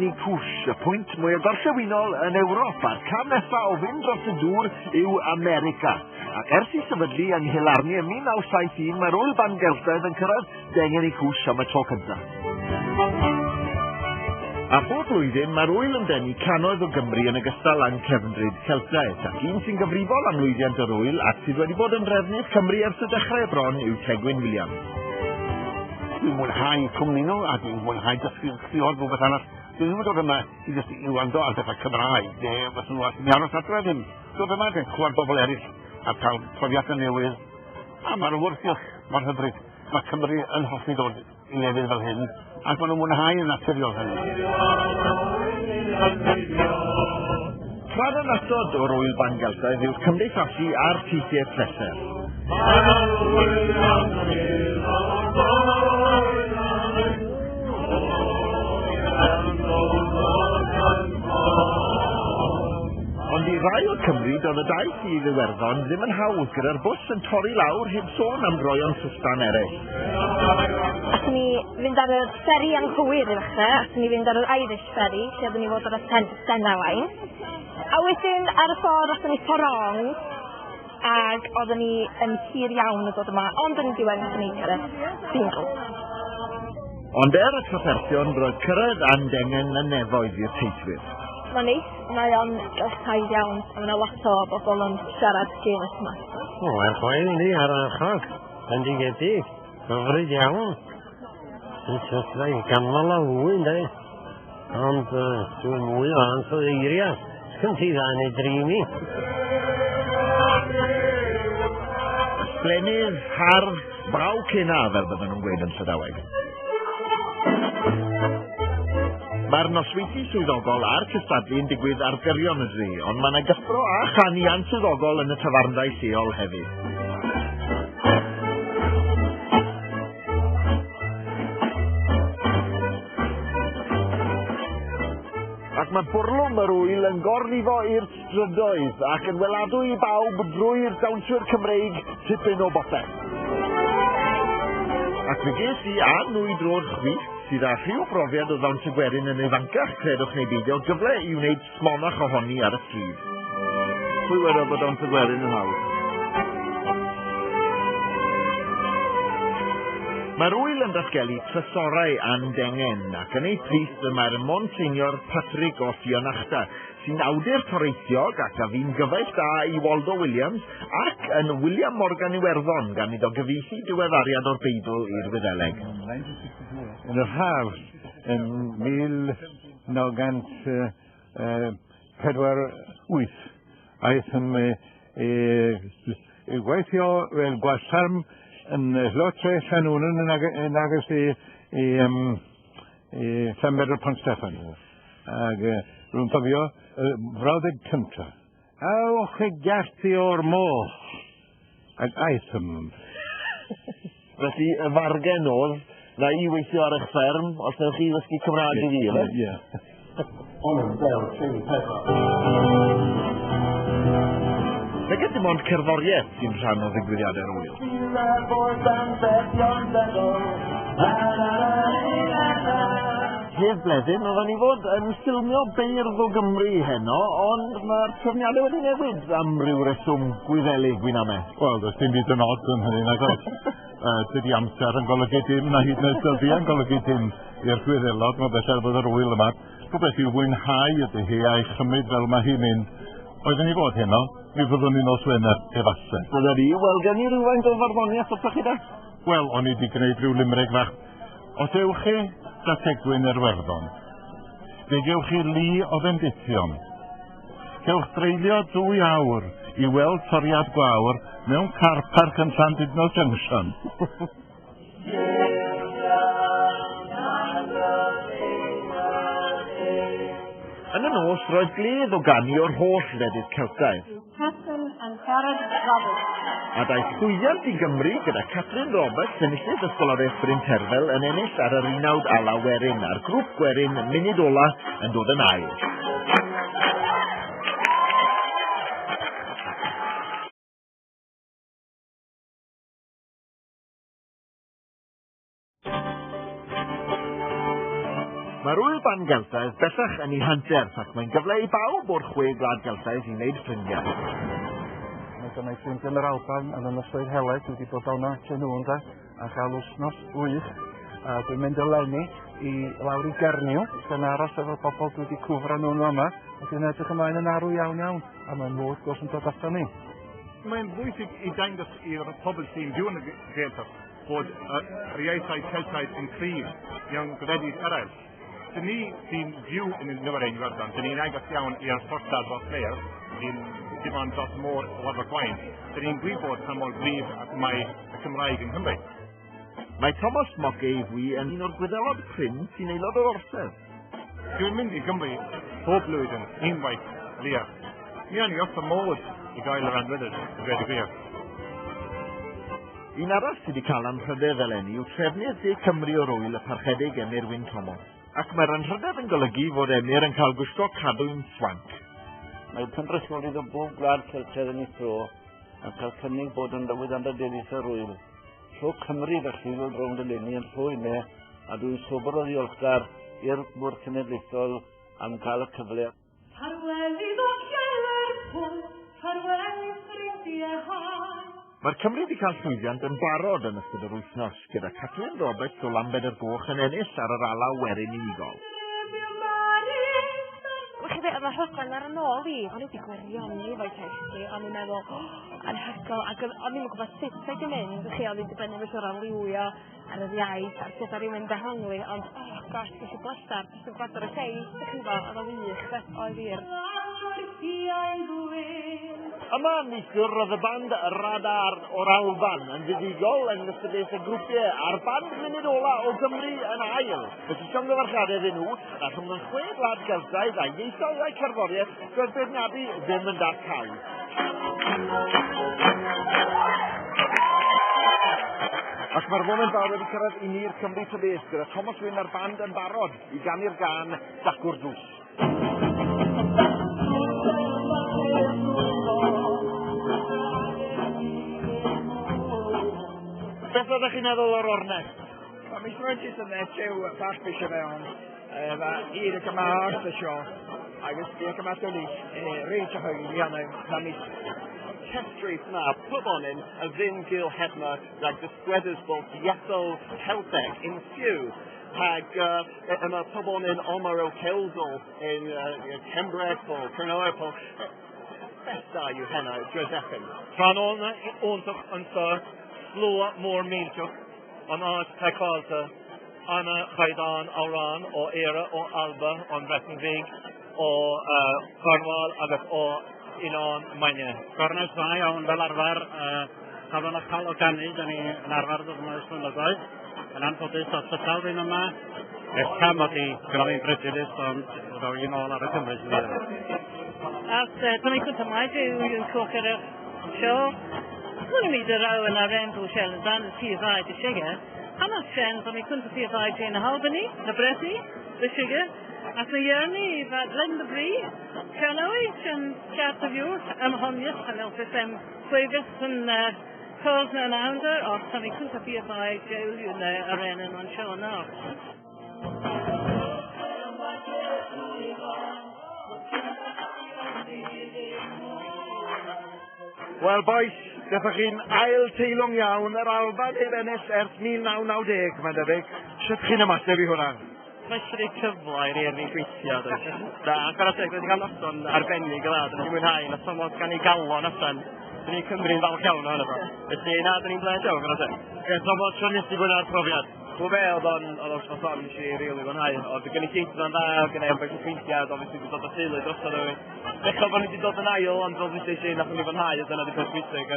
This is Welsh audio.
Dengen i Cwsh, y pwynt mwyaf gorllewinol yn Ewrop, a'r cam nesaf o fynd dros y dŵr yw America. Ac ers i sefydlu yng Nghilarni ym 1971, mae'r Ŵyl Ban Geltaidd yn cyrraedd Dengen i Cwsh am y tro cyntaf. A bob blwyddyn mae'r ŵyl yn denu cannoedd o Gymry yn ogystal â'n cefndryd Celtaidd, ac un sy'n gyfrifol am lwyddiant yr ŵyl ac sydd wedi bod yn drefnydd Cymru ers y dechrau bron yw Tegwyn Williams. Dwi'n mwynhau cwmni nhw a dwi'n mwynhau dysgu clywed rhywbeth arall. Dwi ddim yn dod yma i jyst i wrando ar bethau Cymraeg, neu fyswn nhw allan i aros adre ddim. Dod yma dwi'n clywed bobl eraill a cael profiadau newydd. A mae'r wrthgylch mor hyfryd. Mae Cymru yn hoffi dod i lefydd fel hyn, ac maen nhw'n mwynhau yn naturiol hynny. Rhan annatod o'r Ŵyl Ban Geltaidd yw'r cymdeithasu a'r teithiau pleser. Ond i rai o'r Cymry, doedd y daith i Iwerddon ddim yn hawdd gyda'r bws yn torri lawr heb sôn am droeon trwstan eraill. Athon ni fynd ar y fferi anghywir i ddechrau, athon ni fynd ar yr Irish Ferry, lle oedden ni fod ar y Stena Line. A wedyn ar y ffordd athon ni ffordd wrong, ac oedden ni yn hir iawn yn dod yma, ond yn y diwedd nathon ni cyrraedd. Bingo. Ond er y trafferthion, roedd cyrraedd Andengen yn nefoedd i'r teithwyr. Mae'n neis, mae o'n geltaidd iawn, a mae yna lot o bobl yn siarad Gaelic yma. O, mae'r chwaer ni ar archog, bendigedig, hyfryd iawn. Dwi'n sefyllfa i ganmol o fwy, ynddi? Ond dwi'n mwy o ansawdd eiriau. Sgyn ti dda neu dri mi? Ysblennydd, hardd, braw cena, fel bydden nhw'n gweud yn Llydaweg. Mae'r nosweithi swyddogol a'r cystadlu yn digwydd ar gyrion y dre, ond mae yna gyffro a chanu answyddogol yn y tafarndai lleol hefyd. Ac mae bwrlwm yr ŵyl yn gorlifo i'r strydoedd ac yn weladwy i bawb drwy'r dawnswyr Cymreig tipyn o bopeth. Ac fe ges i a nwy drwy'r chwith sydd â rhyw brofiad o ddawns y gwerin yn ifancach, credwch neu beidio, gyfle i wneud smonach ohoni ar y stryd. Pwy wedodd bod dawns y gwerin yn hawdd? Mae'r ŵyl yn datgelu trysorau Andengen ac yn ei plith y mae'r Monsignor Patrick o Ffionnachta, sy'n awdur toreithiog ac a fu'n gyfaill da i Waldo Williams ac yn William Morgan Iwerddon gan iddo gyfieithu diweddariad o'r Beibl i'r Wyddeleg. Yn yr haf yn 1948 aethom i gweithio fel gwas fferm yn Llotre Llanwnnen yn, ag yn agos i, i, um, i Llanbedr Pont Steffan. Ac rwy'n cofio y frawddeg cyntaf. Awch y garthi o'r moch. Ac aethom. Felly y fargen oedd, na i weithio ar eich fferm, os newch chi ddysgu Cymraeg i fi, Ie. Ie. Ond fel tri pedwar. Nag dim ond cerddoriaeth sy'n rhan o ddigwyddiadau'r ŵyl. Hedd Bleddyn, oedden ni fod yn ffilmio beirdd o Gymru heno, ond mae'r trefniadau wedi newid am ryw reswm Gwyddelig, dwi'n ame. Wel, does dim byd yn od yn hynny, nag oes? Dydy amser yn golygu dim, na hyd yn oed dyddiau yn golygu dim i'r Gwyddelod, mae belled bod yr ŵyl yma. Rhywbeth i'w fwynhau ydy hi a'i chymryd fel mae hi'n mynd. Oedden ni fod heno, mi fyddwn ni nos Wener, efallai. Bydden ni, wel, gen i rhywfaint o farddoniaeth wrthoch chi da? Wel, o'n i wedi gwneud rhyw limrig fach. Os ewch chi dategwyn yr Werddon, fe gewch chi lu o fendithion. Cewch dreulio dwy awr i weld toriad gwawr mewn car park yn Llandudno Junction. Yn y nos, roedd gledd o ganu o'r holl wledydd Celtaidd. Catrin and Gerard Roberts. A daeth llwyddiant i Gymru gyda Catrin Roberts, enillydd Ysgoloriaeth Bryn Terfel, yn ennill ar yr unawd Alaw Werin a'r grŵp gwerin Munud Ola yn dod yn ail. Mae'r Ŵyl Ban Geltaidd bellach yn ei hanterth ac mae'n gyfle i bawb o'r chwe gwlad Geltaidd i wneud ffrindiau. Mae gennau ffrindiau yn yr Alban yn Ynysoedd Heledd, dwi wedi bod o'na lle nhw ynde, a chael wythnos wych. A dwi'n mynd eleni i lawr i Gernyw, gan aros efo bobl dwi wedi cwfra nhw'n yma, a dwi'n edrych ymlaen yn arw iawn iawn, a mae'n nhw wrth gwrs yn dod ato ni. Mae'n bwysig i dangos i'r pobl sy'n byw yn y Gaeltacht bod yr ieithau Celtaidd yn cryf mewn gwledydd eraill. Dyn ni sy'n byw yn y Nwyrain Iwerddon, dyn ni'n agos iawn i'r porthladd Rosslare, sy'n dim ond dros môr o Abergwaun. Dyn ni'n gwybod pa mor gryf mae y Cymraeg yng Nghymru. Mae Thomas Moggeifwi yn un o'r Gwyddelod prin sy'n aelod o'r Orsedd. Dwi'n mynd i Gymru pob blwyddyn, unwaith leiaf. Mi o'n i wrth fy modd i gael yr anrhydedd, i ddweud y gwir. Un arall sydd wedi cael anrhydedd eleni yw trefnydd De Cymru o'r ŵyl, y Parchedig Emyr Wyn Thomas. Ac mae'r anrhydedd yn golygu fod Emyr yn cael gwisgo cadwyn swanc. Mae cynrychiolydd o bob gwlad Celtaidd yn ei thro yn cael cynnig bod yn lywydd anrhydeddus yr ŵyl. Tro Cymru felly ddod rownd eleni yn rhoi me a dwi'n sobr o ddiolchgar i'r Bwrdd Cenedlaethol am gael y cyfle. Ffarwel i ddociau Lerpwl, ffarwel i ffrindiau hael. Mae'r Cymry wedi cael llwyddiant yn barod yn ystod yr wythnos, gyda Catrin Roberts o Lambed yr Goch yn ennill ar yr alaw werin unigol. Wel, chi be, oedd y rhaglen ar y nôl i, o'n i wedi gwirioni efo'i llais hi, o'n i'n meddwl, oh, anhygoel, ac o'n i'm yn gwybod sut oedd hi'n mynd, chi, oedd hi'n dibynnu fy siŵr ar liwio, ar yr iaith, ar sut ar rhywun dehongli, ond, oh gosh, ges i bleser, jyst yn gwrando ar y llais, dych chi'n gwybod, oedd o'n wych, oedd wir. Yma neithiwr roedd y band Radar o'r Alban yn fuddugol yn gystadlaethau grwpiau a'r band munud ola o Gymru yn ail. Felly llongyfarchiadau iddyn nhw, a rhwng y chwe gwlad Geltaidd a ieithoedd a'u cerddoriaeth, doedd beirniadu ddim yn dasg hawdd. Ac mae'r foment fawr wedi cyrraedd i ni'r Cymry ta beth, gyda Thomas Wyn a'r band yn barod i ganu'r gân Dacw'r Drws. Beth oeddech chi'n meddwl o'r ornest? Tá mé srointe san eitiú bach bise bheith ann iad go maith seo agus bhí go maith réiteach a dhéanamh tá mé Testri na pobl a fynd gil hebna rag dysgweddus bod iethol Celteg yn fyw hag yma pobl yn omar o Celdol yn Cembrec o Cernoep o Beth yw hynna, Josephine? Tráthnóna iontach anseo, slua mór millteach, an áit pacáilte, an-chaighdeán amhrán ó Éire, ó Alba, ón Bhreatain Bhig, ó Cornwall agus ó Oileán Maine. Gornest dda iawn fel arfer, safon uchel o ganu, da ni yn arfer dod yma ers blynyddoedd. Yn anffodus, doedd Llydaw ddim yma. Ella mod i, gyda fi'n prejudice, ond ddaw i nôl ar y Cymru sy'n dweud. As tá mé chun maith an cócaireacht seo. Chun mí de ra na rainbow shell dan taobh de sige. Hanna sin tá mé chun taobh na hAlbanaí, na Breataí, de sige. As na dhéarnaí bheith linn de brí, Ceanóí sin ceart a bhiúr am thomnis a mil sem chuigus san cos na an ach tá mé chun taobh na a réan an seo ná. Wel, boys, gathoch chi'n ail teilwng iawn yr Alban heb ennill ers 1990, mae'n debyg. Sut chi'n ymateb i hwnna? Mae eisiau cyfle i rieni gweithio. Da, chwarae teg, wedi cael noson arbennig o dda, dyn ni'n mwynhau, nath Tomos gan ei galon allan. Dyn ni'n Cymru'n falch iawn ohono fo. Felly, na, dyn ni'n bled iawn, chwarae teg. Ie, Tomos, siwr nes i fwynhau'r profiad? Wel be, oedd o'n spot on, nes i rili fwynhau. Oedd y gynulleidfa'n dda, oedd gen i ambell i ffrindiau, oedd obviously wedi dod â teulu drosodd efo fi. Bechod bod ni wedi dod yn ail, ond fel dwi'n dweud, nath ni fwynhau, a dyna di peth bwysig.